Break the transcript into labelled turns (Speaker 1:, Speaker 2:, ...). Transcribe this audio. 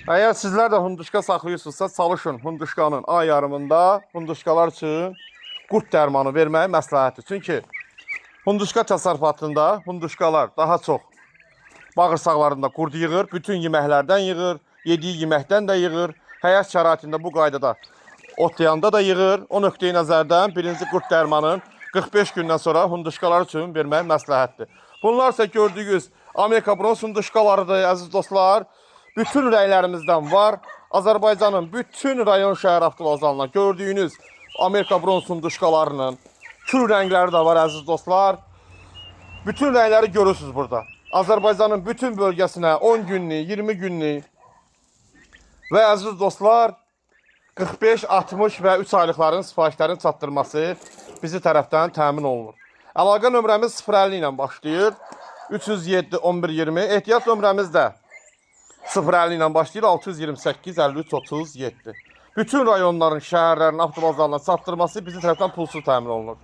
Speaker 1: Əgər sizlər də hunduşka saxlayırsınızsa, çalışın hunduşkanın ay yarımında hunduşkalar üçün qurd dərmanı verməyi məsləhətdir. Çünki hunduşka təsərrüfatında hunduşkalar daha çox bağırsaqlarında qurd yığır, bütün yeməklərdən yığır, yediyi yeməkdən də yığır. Həyat şəraitində bu qaydada otlayanda da yığır. O nöqteyi nəzərdən birinci qurd dərmanın 45 gündən sonra hunduşkalar üçün vermək məsləhətdir. Bunlar isə gördüyünüz Amerika bronz hunduşkalarıdır, əziz dostlar. Bütün rənglərimizdən var. Azərbaycanın bütün rayon şəhər avtovağzalına gördüyünüz Amerika bronz hunduşkalarının kül rəngləri də var, əziz dostlar. Bütün rəngləri görürsünüz burada. Azərbaycanın bütün bölgəsinə 10 günlük, 20 günlük və əziz dostlar, 45, 60 və 3 aylıqların sifarişlərin çatdırması bizi tərəfdən təmin olunur. Əlaqə nömrəmiz 050 ilə başlayır. 307 11 20. Ehtiyat nömrəmiz də 050 ilə başlayır. 628 53 37. Bütün rayonların, şəhərlərin avtovağzalına çatdırması bizi tərəfdən pulsuz təmin olunur.